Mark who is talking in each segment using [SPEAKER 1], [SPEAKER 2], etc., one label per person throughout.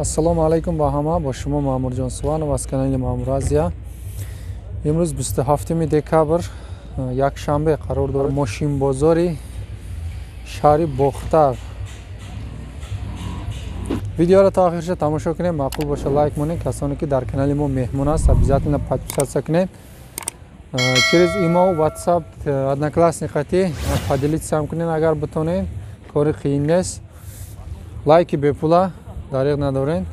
[SPEAKER 1] Ассалому алайкум ба ҳама, бо шумо Маъмурҷон Суванов аз канали Маъмур Азия. Имрӯз 27 декабр, якшанбе қарор дорад. Мошинбозори шаҳри Бохтар. Видеоро то охирша тамошо кунед, маъқул боша лайк монед. Касоне ки дар канали мо меҳмон аст, обязательно подписаться кунед. Через email, WhatsApp, Одноклассники поделиться ҳам кунед агар битонед. Кори қиин нест. Лайки бепула дариқ надоред.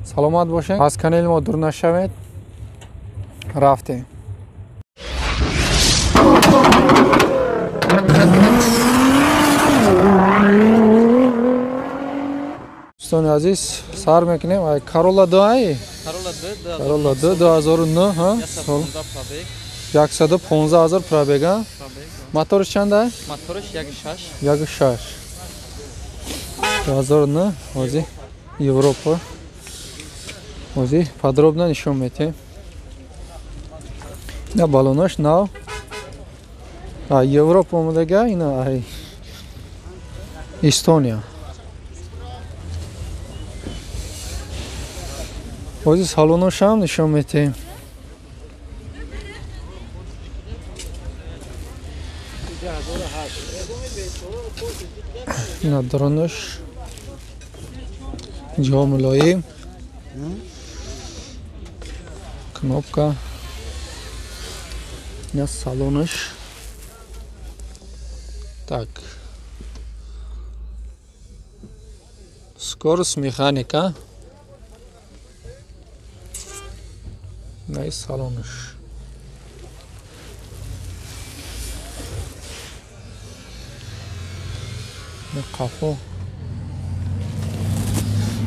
[SPEAKER 1] Саломат бошед, аз канали мо дур нашавед. Рафтем. Дӯстони азиз, сар мекунем. Ай Corolla 2 ай? Corolla 2 2009, ҳа? 115 ҳазор пробег, а? Моторш чанд ай?
[SPEAKER 2] Моторш 1.6.
[SPEAKER 1] 1.6. 2009, ҳозир Европа. Ҳозир подробно нишон медиҳем. Ина баллонаш нав. А Европа омадага, ина ай Эстония. Ҳозир салоношам нишон медиҳем. Ина дронаш ҷо мулоим, кнопка, ина салонаш. Так, скорость механика. Най салонаш. Қафо.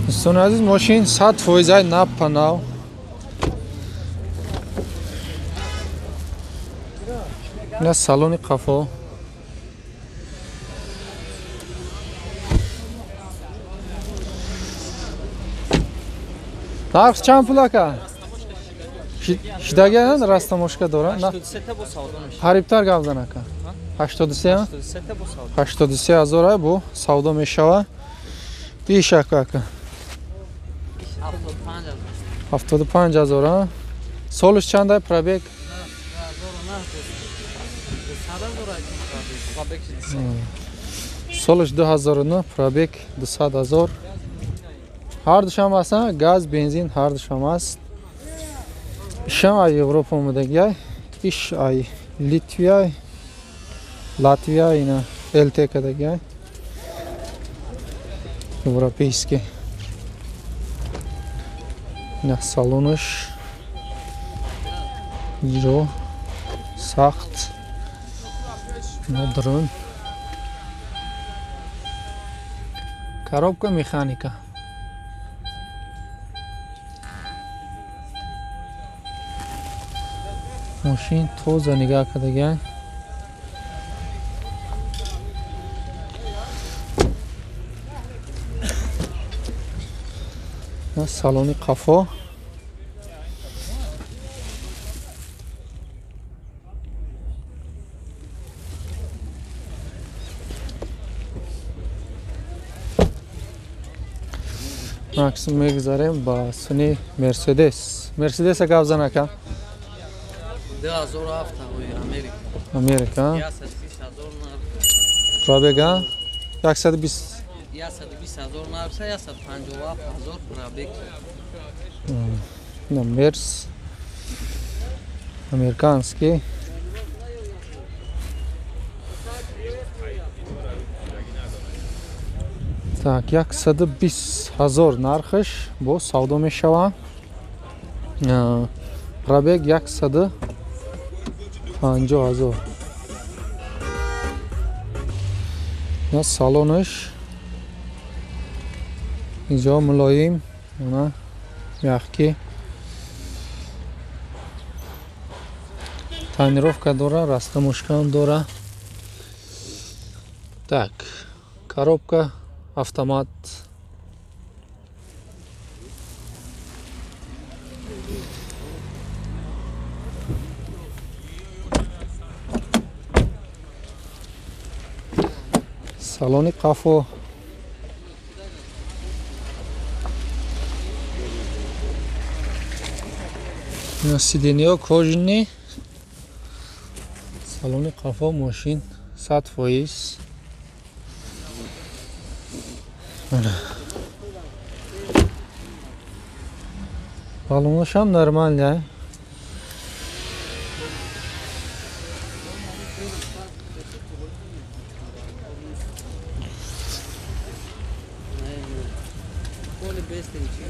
[SPEAKER 1] Дӯстони азиз, мошин 100% нав па нав. Ина салони қафо. Нарх чанд пул ака? Шидаган растамошка дора. Ҳарибтар гап зан ака. 83 83 ҳазор ай бо савдо мешава. Иш ака ака. 75 ҳазор, а? Солиш чанд ай пробег? Солиш 2009, пробег 200 ҳазор. Ҳар душам аст, газ, бензин ҳар душам аст. Ишам ай Европа омадагиай, иш ай Литвия, Латвия, ина ЛТ кадагиай. Европейский. Ина салонаш ҷо сахт. Ина дрон. Коробка механика. Мошин тоза нигаҳ кардагиай. Салони қафо. Максим мегузарем ба суни Мерседес. Мерседеса гап зан ака.
[SPEAKER 2] 2007 Америка.
[SPEAKER 1] Америка. Пробега 120
[SPEAKER 2] 120 ҳазор нарх, 157 ҳазор пробег.
[SPEAKER 1] На Мерс американский. Так, 120 ҳазор нархаш бо савдо мешава. Пробег 150 ҳазор. На салонаш инҷо мулоим, она мягкий. Тонировка дора, растамошка дора. Так, коробка автомат. Салони қафо. Сиденьё кожаный. Салони қафо мошин 100%. Балонашам нормальный.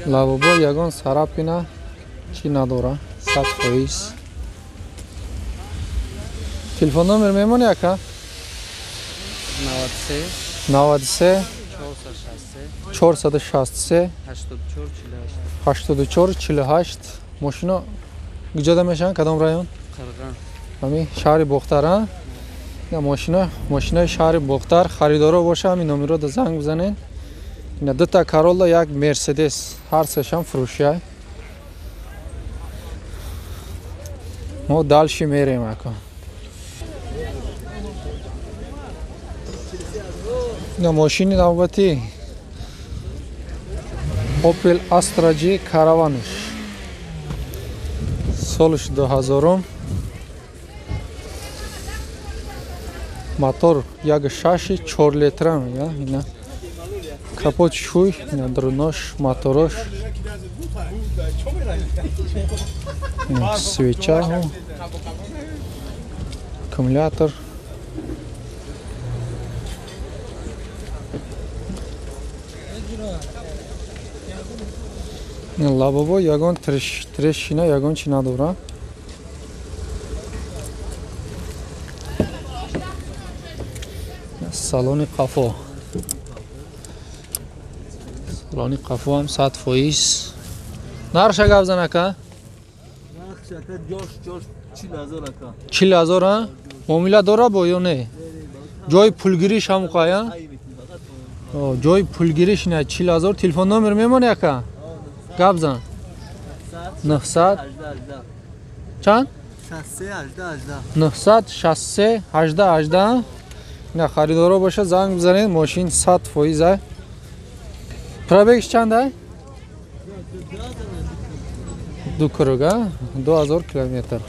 [SPEAKER 1] Лавобо ягон сарапина чӣ надора, 100%. Телефон номер мемони ака? 93 463 84 48. Мошино куҷода мешаванд? Кадом район?
[SPEAKER 2] Қирғин.
[SPEAKER 1] Ҳами шаҳри Бохтар, а? Ина мошинои шаҳри Бохтар харидоро боша, ҳамин номерро да занг бизанед. Ина дута Королла, як Мерседес, ҳар сешам фурӯшия. Мо дальше мерем ака. Ина мошини навбатӣ Opel Astra G Caravan-ш. Солш 2000. Мотор 1.6 4 литра мега. Ина капот шуй, ина друнош, моторош. Ина свеча, аккумулятор. Лабобо ягон трешина, ягон чи надора. Салони қафо. Салони қафо ҳам 100%. Нарша гап зан ака? 40,000 а? Муомила дора бо ё не? Ҷои пулгириш ҳам қая? Ҷои пулгириш не 40,000. Телефон номер мемони ака? Гап зан. 900 чанд? 963 18 18. На харидоро боша занг бизанед, мошин 100%. Пробегш чанд ай? Ду круга, 2000 километр.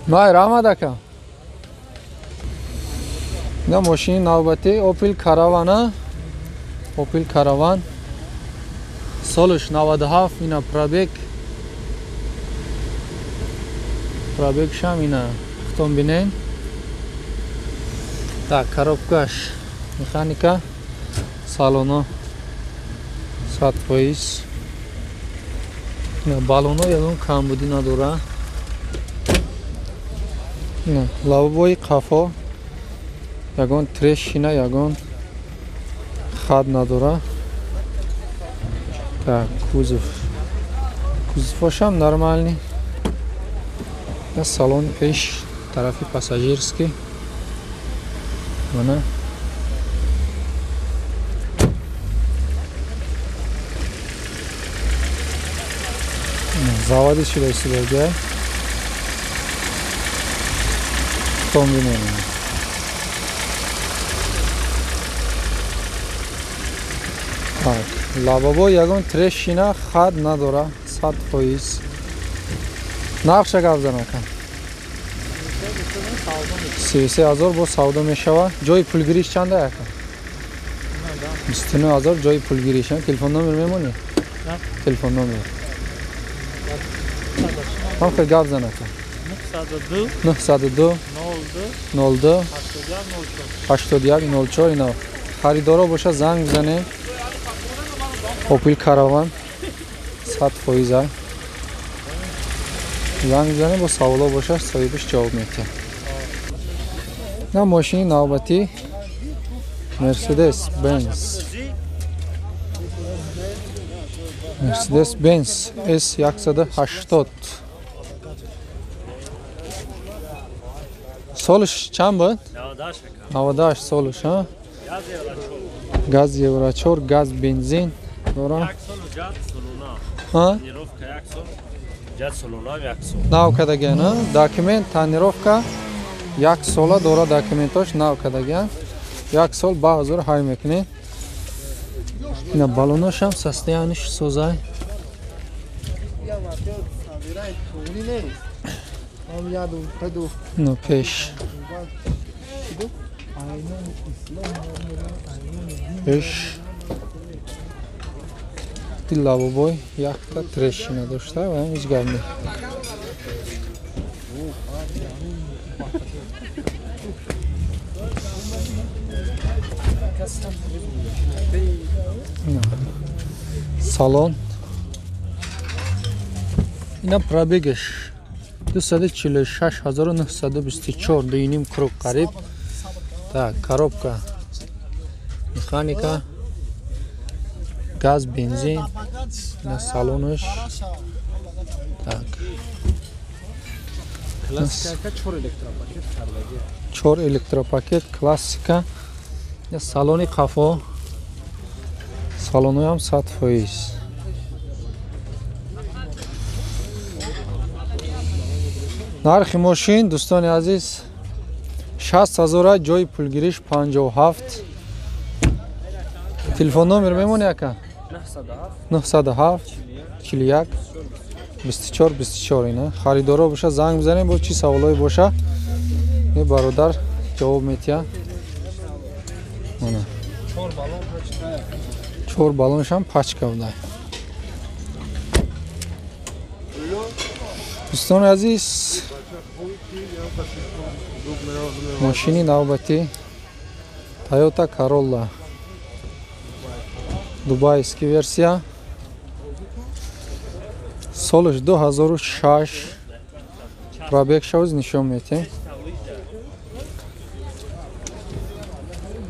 [SPEAKER 1] Май раҳмат ака. На мошини навбатӣ Opel Caravana. Opel Caravan. Солш 97, ина пробег. Пробегшам ина хутон бинен. Так, коробкаш механика, салоно 100%. Балоно ягон камбудӣ надора. Лавбои қафо ягон трещина, ягон хат надора. Так, кузов. Кузовошам нормальный. Салон пеш тарафи пассажирский. Мана. Заводи шуда истодага. Комбинер. Так, лабобо ягон трещина, хат надора, 100%. Нархша гап зан ака. 33,000 бо савдо мешава. Ҷои пулгириш чанда ака? 29,000 ҷои пулгириш. Телефон номер мемонӣ? Телефон номер. Ҳам хел гап зан ака. 902 02 81 04. Ина харидоро боша занг бизанед. Opel Caravan 100%. Занг бизанед, бо саволо боша соҳибаш ҷавоб медиҳад. На мошини навбатӣ Mercedes Benz. Mercedes Benz S180. Солш чанд буд? 98 солш, ҳа? Газ Евро 4, газ бензин дора. Ҳа? Нав кардагиан, ҳа? Документ, тонировка як сола дора, документош нав кардагиан. Як сол ба ҳузур ҳай мекунед. Ина балоношам состояниш созай. Ну пеш. Пеш. Лавобой якта трещина дошта ва ҳеҷ гап не. Салон. Ина пробегаш 246924, 2.5 круг қариб. Так, коробка, механика, газ, бензин. На салонаш. Так.
[SPEAKER 3] Классика 4 электропакет кардаги.
[SPEAKER 1] 4 электропакет классика. Я салони қафо. Салоноям 100%. Нархи мошин дӯстони азиз 60 000, ҷои пулгириш 57. Телефон номер мемони ака? 907 41 24 24. Ина харидоро боша, занг бизанем, бо чӣ саволое боша, ин бародар ҷавоб метиҳад. Чор баллоншам пачка буда. Дӯстони азиз, мошини навбатӣ Toyota Corolla, дубайский версия, солаш 2006, пробег шавз нишон метиҳем.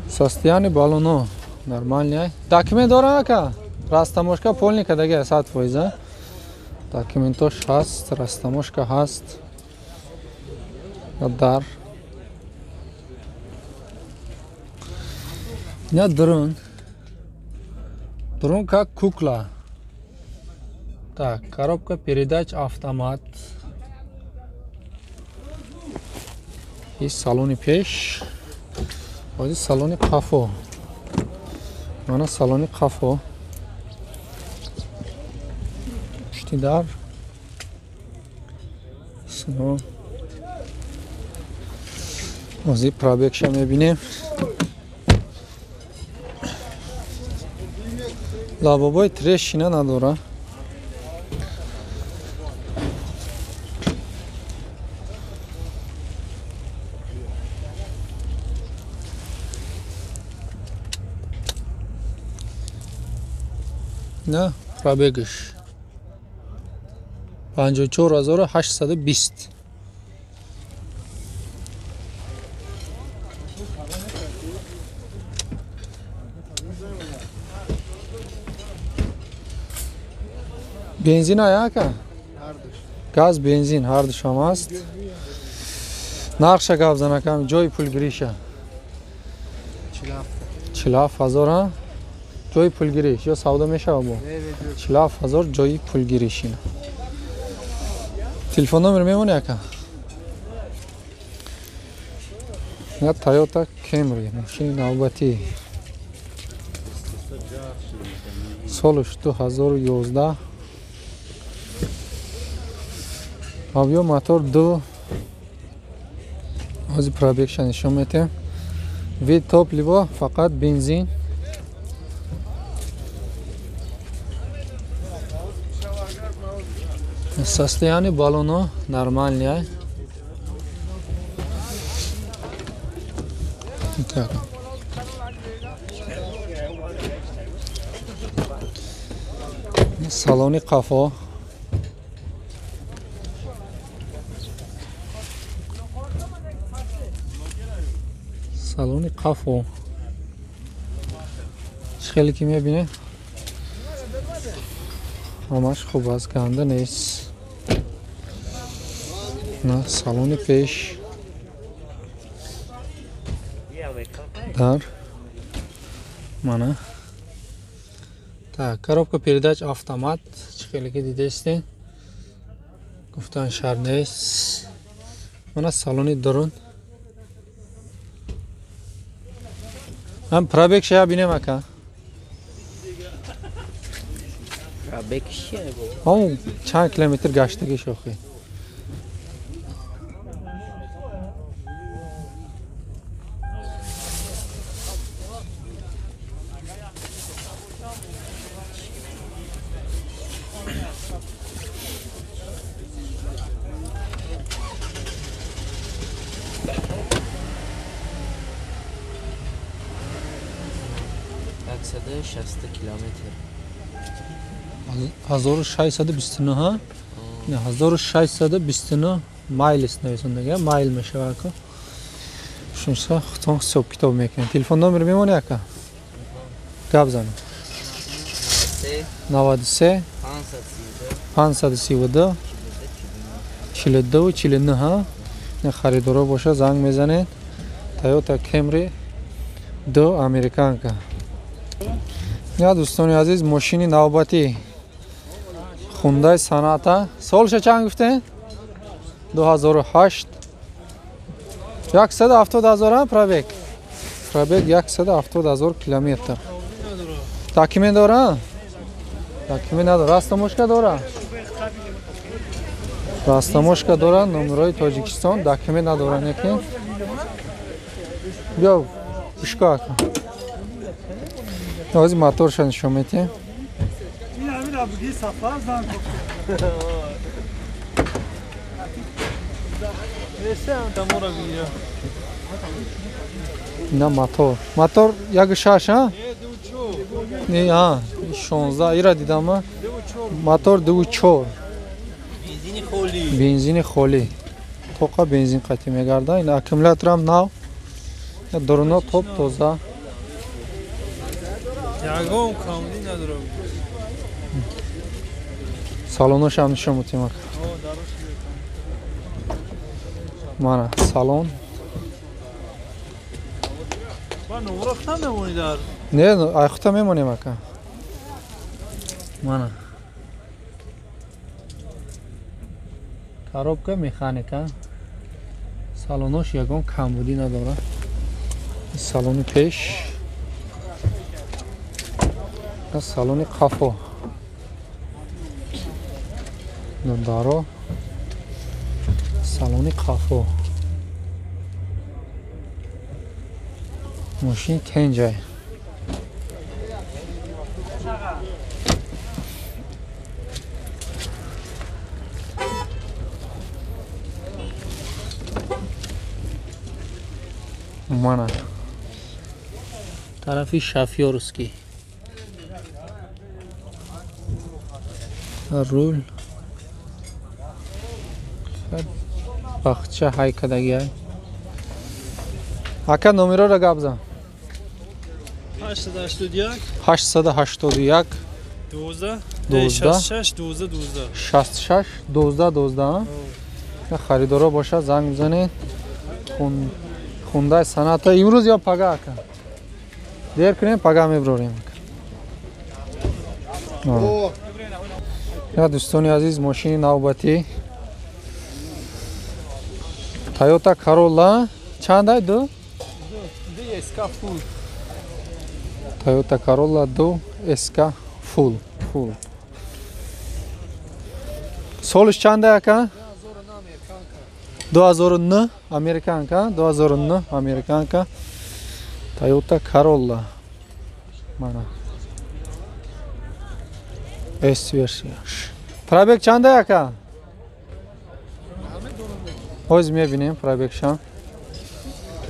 [SPEAKER 1] Состояние баллоно нормальный. Документ дора ака? Растаможка полный кадаги 100%. Документош ҳаст, растаможка ҳаст. Дар. Ина дрон. Дрон как кукла. Так, коробка передач автомат. И салони пеш. Ози салони қафо. Мана салони қафо. Пушти дар. Сино. Ози пробегша мебинем. Лабобой трещина надора. На пробегаш 54820. Бензин аяка? Газ, бензин ҳардушам аст. Нархша гап занакам, ҷои пулгириша 47 000. Ҷои пулгириш ё савдо мешава бо 47 000 ҷои пулгириш. Ина телефон номер мемони ака? На Toyota Camry, мошини навбатӣ, солаш 2011, авио мотор 2. Ҳозир пробегша нишон метиҳем. Вид топливо фақат бензин. Состояние баллона нормальное. Так. Салони қафо. Салони қафо. Хеле ки мебинед, ҳамаш хуб аст, ганда нест. На салони пеш. Дар. Мана. Так, коробка передач автомат. Чӣ хеле ки дидестед, гуфтан шарт нест. Мана салони дарун. Ҳам пробег шая бинем ака. Ҳамун чанд километр гаштагӣ шохи.
[SPEAKER 2] Километр.
[SPEAKER 1] 1629 1629 майлс нависондага, майл мешава ака. Шумса худтон ҳисоб китоб мекунед. Телефон номер мемонӣ ака? Гап зан. 93 532 42 49. Харидоро боша занг мезанед. Toyota Camry 2 американка. Я дӯстони азиз, мошини навбатӣ Hyundai Sonata. Солша чанд гуфтем? 2008. 170 000 пробег. Пробег 170 000 километр. Документ дора? Документ надора. Растаможка дора? Растаможка дора, номерои Тоҷикистон, документ надора неки. Биё, пушка ака. Ҳозир моторша нишон медиҳем. Ина мотор. Мотор 1.6, а? Не, а, 16 ира дидам ма. Мотор 2.4. Бензини холӣ. Тоқа бензин қатӣ мегарда. Ин аккумуляторам нав. Дуруно топ тоза.
[SPEAKER 4] Ягон камди надорам.
[SPEAKER 1] Салонаш ҳам нишон медиҳем ака. Мана салон. Не, айхута мемонем ака. Мана. Коробка механика. Салонош ягон камбудӣ надорад. Салони пеш. Салони қафо. Даро. Салони қафо. Мошин тенҷай. Мана. Тарафи шофёрский. Рул. Бахча ҳайкадагиай. Ака номерора гап зан.
[SPEAKER 4] 881
[SPEAKER 1] 881
[SPEAKER 4] 12 66 12 12
[SPEAKER 1] 66 12 12. Харидоро боша занг бизанед. Хундай Соната имрӯз ё пага ака? Дер кунем, пага меброрем. Я дӯстони азиз, мошини навбатӣ Toyota Corolla чандай ду?
[SPEAKER 4] 2 SK Full.
[SPEAKER 1] Toyota Corolla 2 SK Full. Full. Солиш чандай ака? 2009 американка, 2009 американка. Toyota Corolla. Мана. S версияш. Пробег чандай ака? Ҳозир мебинем пробегшам.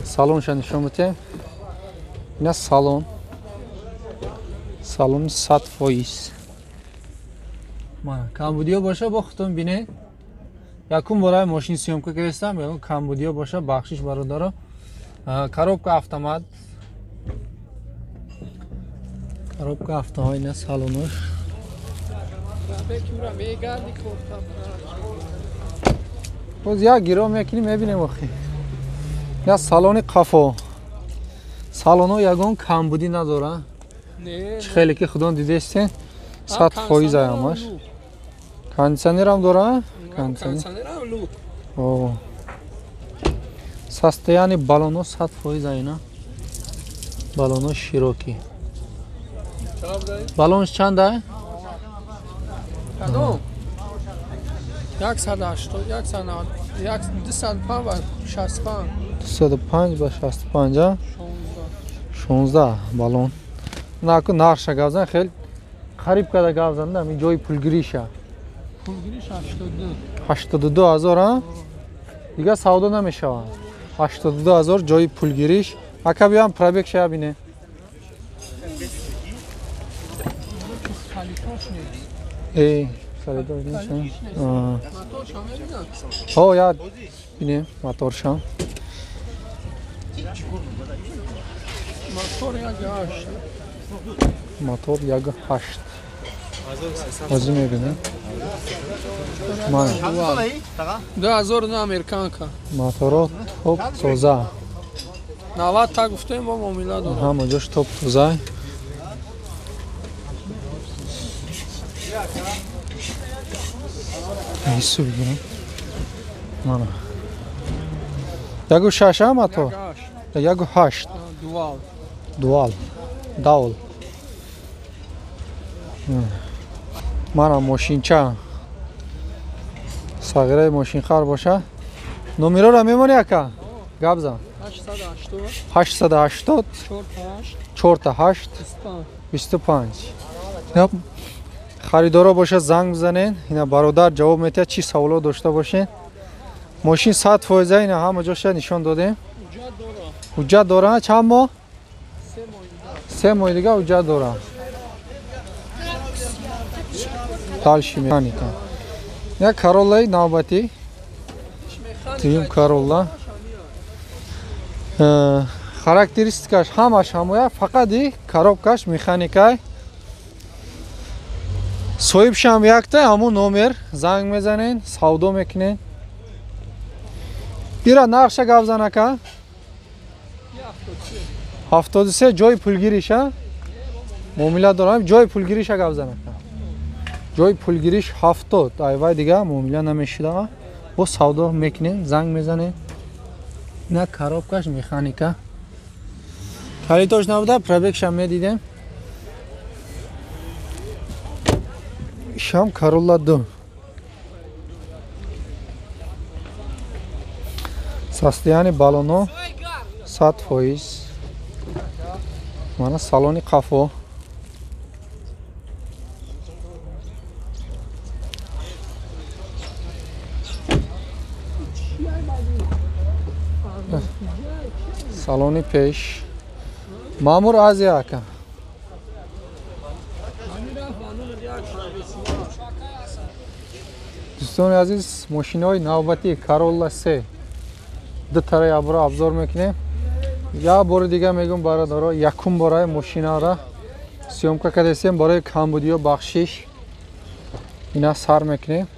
[SPEAKER 1] Салонша нишон медиҳем. Ина салон. Салони 100%. Мана камбудиё боша, бо худтон бинед. Якум бораи мошин съёмка кардастам, ягон камбудиё боша, бахшиш бародаро. Коробка автомат. Коробка автомат, ина салонош. Боз як гиро мекунем, мебинем охи. Я салони қафо. Салоно ягон камбудӣ надора. Чӣ хеле ки худон дидестен, 100% ҳамаш. Кондиционерам дора? Кондиционерам лук. О. Состояние баллоно 100% ина. Баллоно широкий. Балонш чанда?
[SPEAKER 5] Кадом? 180, 190, 205 ба 65.
[SPEAKER 1] 205 ба 65, 16 балон. Наку нархша гап зан, хел қариб када гап занда, ҳамин ҷои пулгириша.
[SPEAKER 5] Пулгириш 82.
[SPEAKER 1] 82 ҳазор, а? Дига савдо намешавад. 82 ҳазор ҷои пулгириш. Ака биям пробегша бинем. Эй, харидор нест. Ҳо, я бинем моторшам.
[SPEAKER 5] Мотор 1.8.
[SPEAKER 1] Мотор 1.8. Ҳозир мебинем. Мана.
[SPEAKER 5] 2009 американка.
[SPEAKER 1] Моторо топ тоза.
[SPEAKER 5] 90 та гуфтем, бо муомила дорад.
[SPEAKER 1] Ҳама ҷош топ тоза. Ису бигирем. Мана. 1.6 мотор? 1.8.
[SPEAKER 5] Дуал.
[SPEAKER 1] Дуал. Даул. Мана мошинча. Сағираи мошинхар боша. Номерора мемонӣ ака? Гап зан. 880 48 25. Харидоро боша занг бизанен. Ина бародар ҷавоб метиҳад, чӣ саволо дошта бошен. Мошин 100% ина ҳама ҷоша нишон додем. Ҳуҷҷат дора. Чанд моҳ? 3 моҳи дига ҳуҷҷат дора. Дальше механика. Як Короллаи навбатӣ. Дуюм Королла. Характеристикаш ҳамаш ҳамоя, фақат и коробкаш механикай. Соҳибшам якта, ҳамун номер занг мезанен, савдо мекунен. Ира нархша гап зан ака? 73 ҷои пулгириша? Муомила дорам, ҷои пулгириша гап зан ака. Ҷои пулгириш 70, айвай дига муомила намешида. Бо савдо мекунем, занг мезанем. Ина коробкаш механика. Калитош набуда, пробегша медидем. Шам Королла 2. Состояние балоно 100%. Мана салони қафо. Салони пеш. Маъмур Азия ака. Дӯстони азиз, мошинаҳои навбатии Королла 3 ду тараи абро абзор мекунем. Як бори дига мегӯм бародаро, якум бораи мошинаро съёмка кардастем барои камбудиё бахшиш. Ина сар мекунем.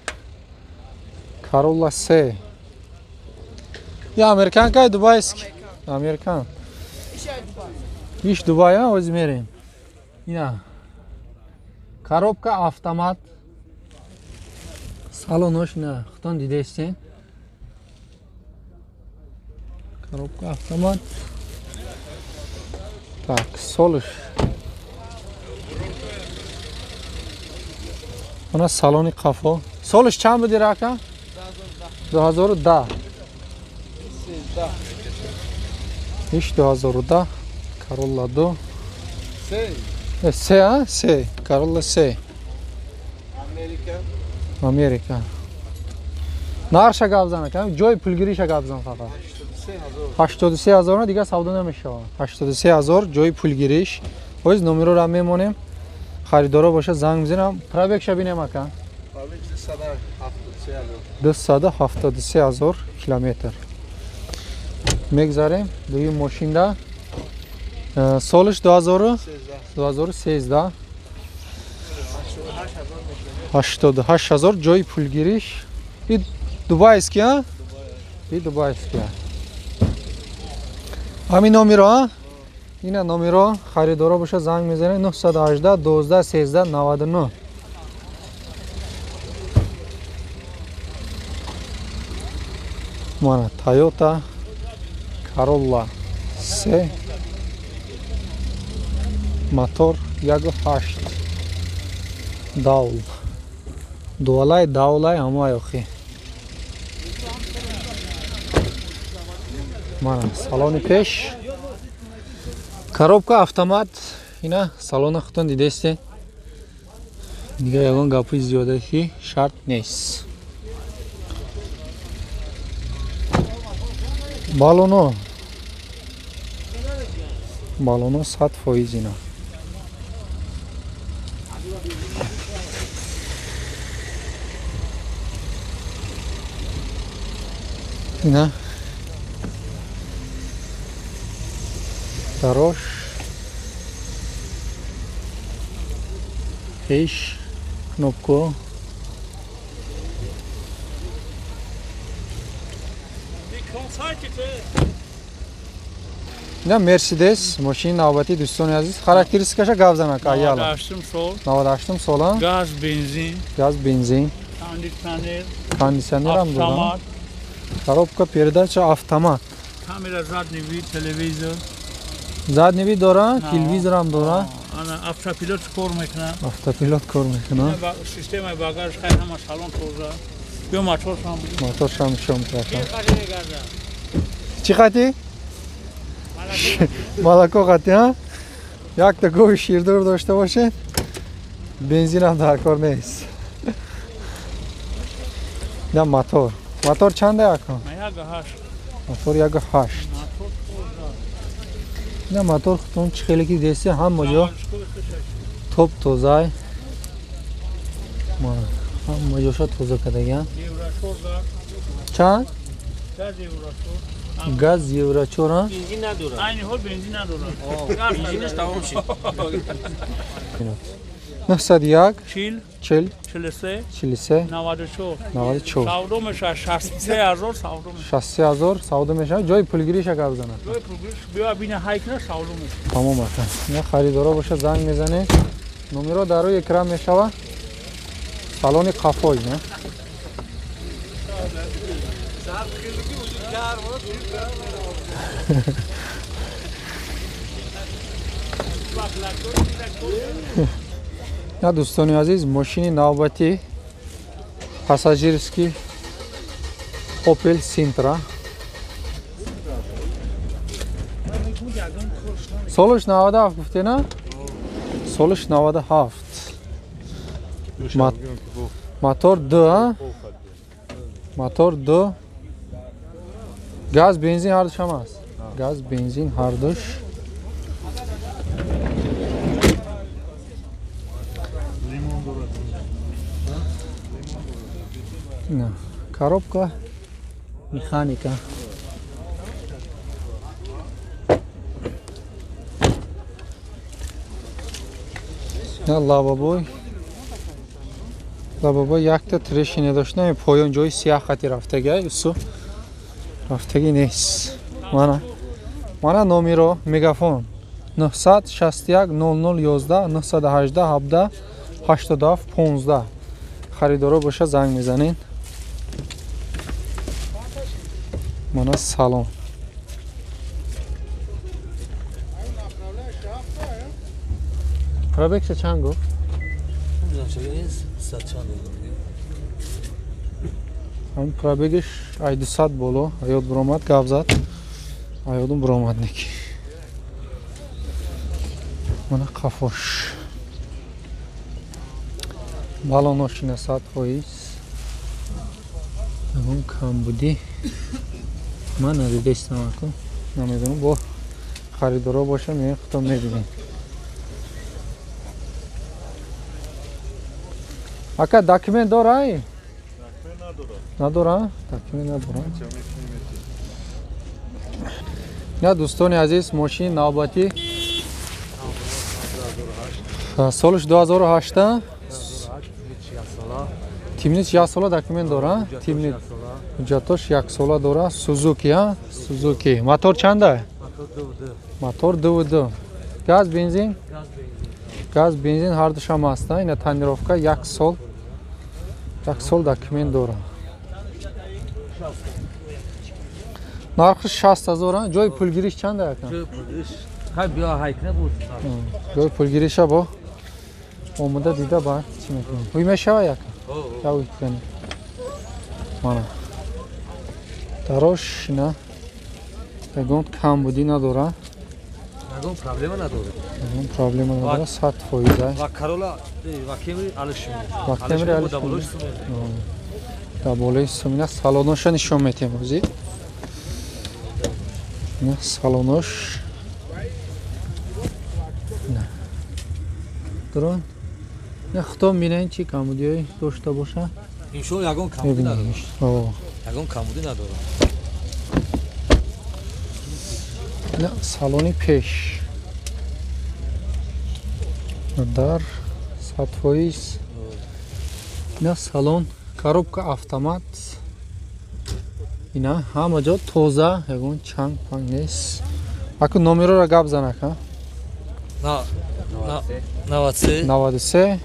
[SPEAKER 1] Королла 3. Я американка дубайский. Американ. Иш Дубай, а оз мерем. Ина. Коробка автомат. Салонош на худтон дидестен. Коробка автомат. Так, солиш. Она салони қафо. Солиш чанд буди рака? 2010. Иш 2010. Королла 2. Се, а? Се. Королла 3.
[SPEAKER 3] Америка.
[SPEAKER 1] Америка. Нархша гап зан ака, ҷои пулгириша гап зан фақат. 83 ҳазор дига савдо намешавад. 83 ҳазор ҷои пулгириш. Ҳоз номерора мемонем. Харидоро боша занг мезанам. Пробегша бинем ака. 273 ҳазор километр. Мегзарем дуюм мошинда. Солиш 2013. 88 ҳазор ҷои пулгириш. И дубайский, а? И дубайский. Ҳамин номеро, а? Ина номеро харидоро боша занг мезанед 918 12 13 99. Мана Toyota Corolla 3 мотор 1.8 даул. Дуалай даулай ҳамай охи. Мана салони пеш. Коробка автомат. Ина салона худтон дидестед. Дига ягон гапи зиёдати шарт нест. Балоно. Балоно 100% ина. Ина. Дорош. Пеш. Кнопку. Ина Мерседес, мошини навбатӣ дӯстони азиз. Характеристикаша гап занак аяла.
[SPEAKER 6] 98 сол.
[SPEAKER 1] 98 сола.
[SPEAKER 6] Газ, бензин.
[SPEAKER 1] Газ, бензин.
[SPEAKER 6] Кондиционер.
[SPEAKER 1] Кондиционер ҳам дорад. Коробка передача автомат.
[SPEAKER 6] Камера задний вид, телевизор.
[SPEAKER 1] Задний вид дора, телевизор ҳам дора.
[SPEAKER 6] Ана автопилот кор мекунад.
[SPEAKER 1] Автопилот кор мекунад.
[SPEAKER 6] Системаи багаж хай ҳама салон тоза. Ё мотор ҳам.
[SPEAKER 1] Мотор ҳам шом тарафа. Чӣ хати? Молоко хати, ҳа? Якта гови ширдор дошта бошед, бензин ҳам дар кор нест. На мотор. Мотор чанда яко?
[SPEAKER 6] 1.8.
[SPEAKER 1] Мотор 1.8. На мотор худтон чӣ хеле ки дидеси ҳама ҷо топ тозай. Ҳама ҷоша тоза кардагиан. Чанд? Газ евро 4, а?
[SPEAKER 3] Бензин надорад.
[SPEAKER 6] Айни ҳол бензин надорад.
[SPEAKER 3] Бензинаш тамом шуд.
[SPEAKER 1] 901
[SPEAKER 6] 40
[SPEAKER 1] 40
[SPEAKER 6] 43
[SPEAKER 1] 43
[SPEAKER 6] 94
[SPEAKER 1] 94.
[SPEAKER 6] Савдо мешавад 63000 савдо мешавад.
[SPEAKER 1] 63000 савдо мешавад. Ҷои пулгириша гап занад.
[SPEAKER 6] Ҷои пулгириш биё бина ҳайкна савдо мешавад.
[SPEAKER 1] Тамом ака. Я харидоро боша занг мезанед. Номеро дар рӯи экран мешавад. Салони қафой, не? На дӯстони азиз, мошини навбатӣ пассажирский Opel Sintra. Солиш 97 гуфте, на? Солиш 97. Мотор 2, мотор 2. Газ, бензин ҳардуш ҳам аст. Газ, бензин ҳардуш. На, коробка, механика. На лавобой. Лавобой якта трешине дошт, на поён ҷои сиёҳ хати рафтагай, усу рафтагӣ нест. Мана. Мана номеро мегафон 961 0011 918 17 87 15. Харидоро боша занг мезанед. Мана салон. Пробегша чанд гуфт? Ҳамин пробегиш ай 200 боло, аёд буромад, гап зад. Аёдум буромад неки. Мана қафош. Балоношина 100%. Ягон камбудӣ ман надидестам аку. Намедонам, бо харидоро боша меоем худтон мебинем. Ака документ дора? Надора? Документ надора. На дӯстони азиз, мошини навбатӣ солиш 2008, Тимнич як сола документ дора, Тимнич ҳуҷҷатош як сола дора, Сузуки, а? Сузуки. Мотор чанда? Мотор 2.2. Газ, бензин? Газ, бензин ҳардуш ҳам аст. Ина тонировка як сол. Як сол документ дора. Нархи 60 000, ҷои пулгириш чанда ака?
[SPEAKER 3] Ҷои пулгириш
[SPEAKER 7] Хай биё ҳайкна буд.
[SPEAKER 1] Гӯй пулгириша бо омода дида ба чӣ мекунем? Ҳуй мешава як? Я уй кунем. Мана. Дарош на. Ягон камбудӣ надора.
[SPEAKER 7] Ягон проблема надора.
[SPEAKER 1] Ягон проблема надора, 100%.
[SPEAKER 7] Ва Карола ва Кемри алиш.
[SPEAKER 1] Ва Кемри алиш. Дар болои сумина салоноша нишон метиҳем ҳозир. Ина салонош. Дрон. На худтон бинед чӣ камбудиҳое дошта боша.
[SPEAKER 7] Иншоалло ягон камбудӣ надора. Ягон камбудӣ надора.
[SPEAKER 1] На салони пеш. Дар 100%. На салон коробка автомат. Ина ҳама ҷо тоза, ягон чанг панг нест. Аку номерора гап занак, ҳа?
[SPEAKER 7] 93
[SPEAKER 1] 93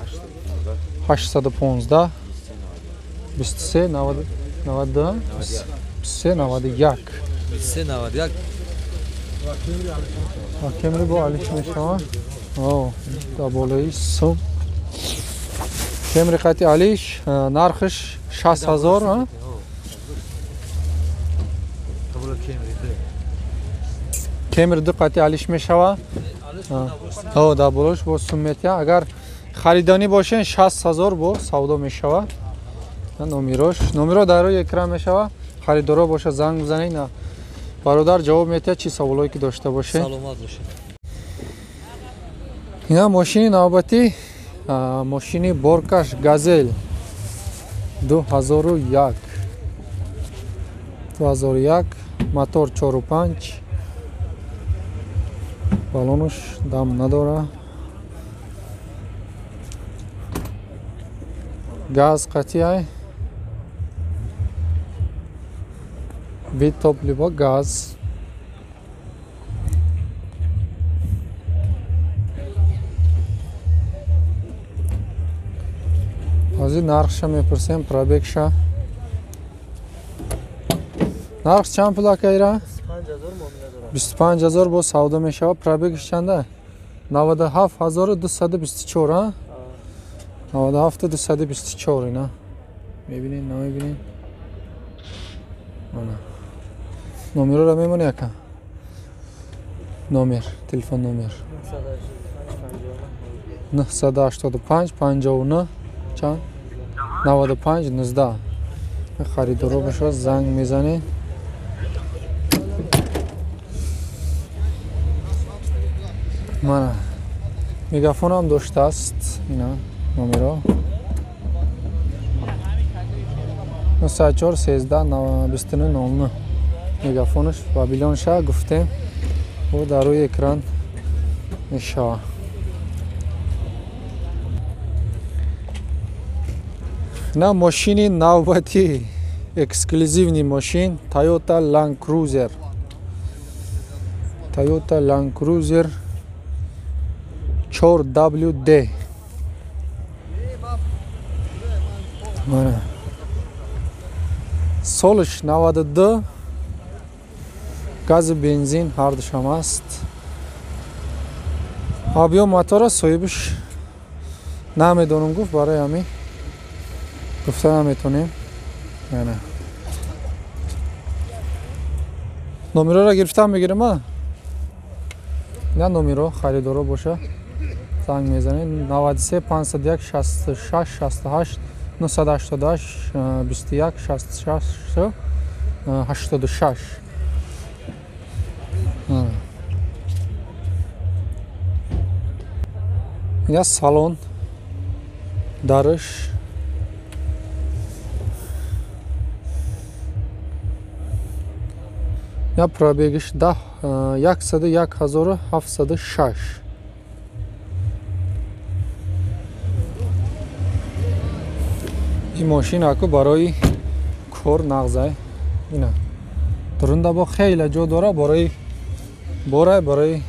[SPEAKER 1] 815 23 92 23 91
[SPEAKER 7] 23 91.
[SPEAKER 1] Ва Кемри бо алиш мешава. Дар болои сум. Кемри қати алиш нархиш 60,000, Кемри ду қати алиш мешава. Дар болош бо сум метиҳа. Агар харидонӣ бошен 60,000 бо савдо мешава. Номерош, номеро дар рӯи экран мешава. Харидоро боша занг бизанед, на бародар ҷавоб метиҳад чӣ саволое ки дошта бошед.
[SPEAKER 7] Саломат бошед.
[SPEAKER 1] Ина мошини навбатӣ, мошини боркаш Газел 2001. 2001, мотор 4.5, балонуш дам надора, газ қатъи, бит топливо газ. Ҳозир нархша мепурсем, пробегша. Нарх чанд пул акайра? 25,000 бо савдо мешава. Пробегш чанда? 97,224, 97,224. Ина мебинед, намебинед? Ана номерора мемонӣ ака? Номер, телефон номер 985 59 чанд 95 19. Харидоро боша занг мезанед. Мана мегафонам доштааст. Ина номеро 94 13 29 00. Мегафонаш павилонша гуфтем, ӯ дар рӯи экран мешава. На мошини навбатӣ, эксклюзивный мошин Toyota Land Cruiser. Toyota Land Cruiser 4WD. Мана солиш 92, газу бензин ҳардушам аст. Объём мотора соҳибаш намедонам гуфт, барои ҳамин гуфта наметонем. Яна номерора гирифтам мегирам, а? На номеро харидоро боша занг мезанед 93 501 66 68 988 21 66 86. Ина салон дарш Я пробегиш 101 706. Ин мошин аку барои кор нағзай. Ина дурунда бо хеле ҷо дора, барои бора, барои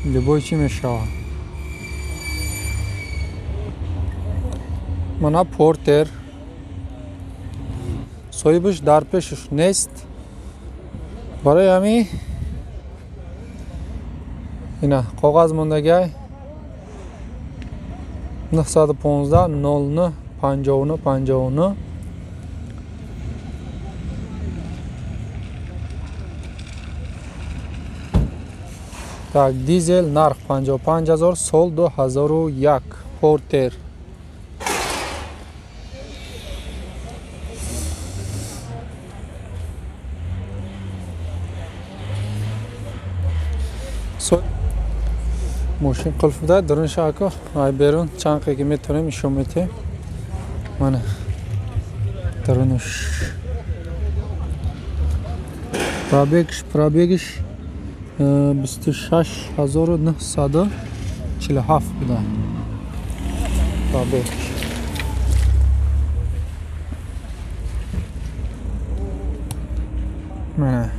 [SPEAKER 1] любой чӣ мешава. Мана портер соҳибаш дар пешаш нест. Барои ҳамин Ина коғаз мондагиай 915 09 59 59. Так, дизел нарх 55 000, сол 2001, Портер. Мошин қулф буда, дарунша ако ай берун чанд ки метавонем нишон метем. Мана дарунаш. Пробегш 26947 буда. Пробег. Мана